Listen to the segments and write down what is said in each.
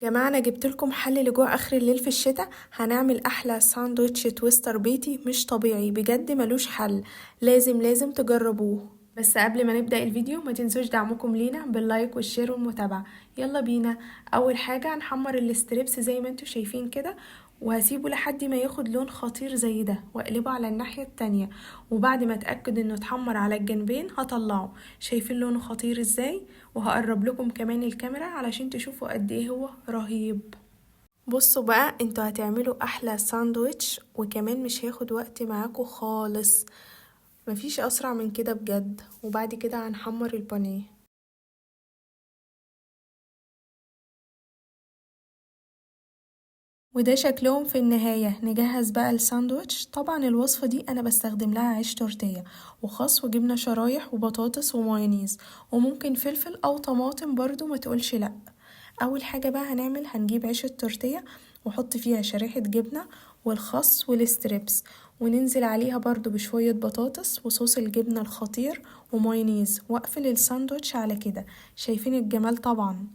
جماعة انا جبت لكم حل لجوع اخر الليل في الشتاء. هنعمل احلى ساندوتش تويستر بيتي مش طبيعي بجد، ملوش حل، لازم لازم تجربوه. بس قبل ما نبدأ الفيديو ما تنسوش دعمكم لينا بال like وال share والمتابعة. يلا بينا. اول حاجة هنحمر ال strips زي ما انتوا شايفين كده، وهسيبه لحد ما ياخد لون خطير زي ده، واقلبه على الناحية التانية. وبعد ما اتأكد انه اتحمر على الجنبين هطلعه. شايفين لونه خطير ازاي؟ وهقرب لكم كمان الكاميرا علشان تشوفوا قد ايه هو رهيب. بصوا بقى، انتوا هتعملوا احلى ساندويتش، وكمان مش هياخد وقت معاكم خالص، مفيش اسرع من كده بجد. وبعد كده هنحمر البانيه. وده شكلهم في النهاية. نجهز بقى الساندويتش. طبعا الوصفة دي انا بستخدم لها عيش تورتية وخس وجبنة شرايح وبطاطس ومايونيز، وممكن فلفل او طماطم برضو، ما تقولش لا. اول حاجة بقى هنجيب عيش التورتية وحط فيها شريحة جبنة والخس وال strips، وننزل عليها برضو بشوية بطاطس وصوص الجبنة الخطير ومايونيز، واقفل الساندوتش على كده. شايفين الجمال طبعا.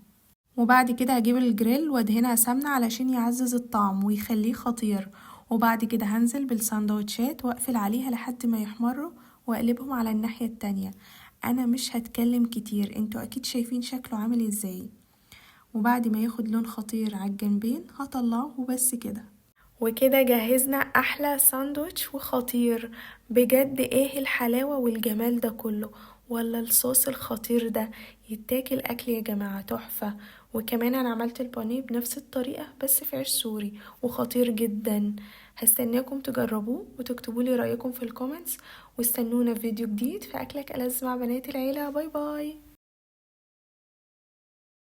وبعد كده هجيب الجريل وادهنها سمنة علشان يعزز الطعم ويخليه خطير. وبعد كده هنزل بالساندوتشات واقفل عليها لحد ما يحمروا، واقلبهم على الناحية التانية. انا مش هتكلم كتير، انتوا اكيد شايفين شكله عامل ازاي. وبعد ما ياخد لون خطير على الجنبين هطلعه، وبس كده. وكده جهزنا احلى ساندوتش وخطير بجد. ايه الحلاوة والجمال ده كله، ولا الصوص الخطير ده يتاكل اكل يا جماعة، تحفة. وكمان انا عملت البانيه بنفس الطريقة بس في عيش سوري، وخطير جدا. هستناكم تجربوه وتكتبوا لي رأيكم في ال comments، واستنونا في فيديو جديد في اكلك ألذ مع بنات العيلة. bye bye.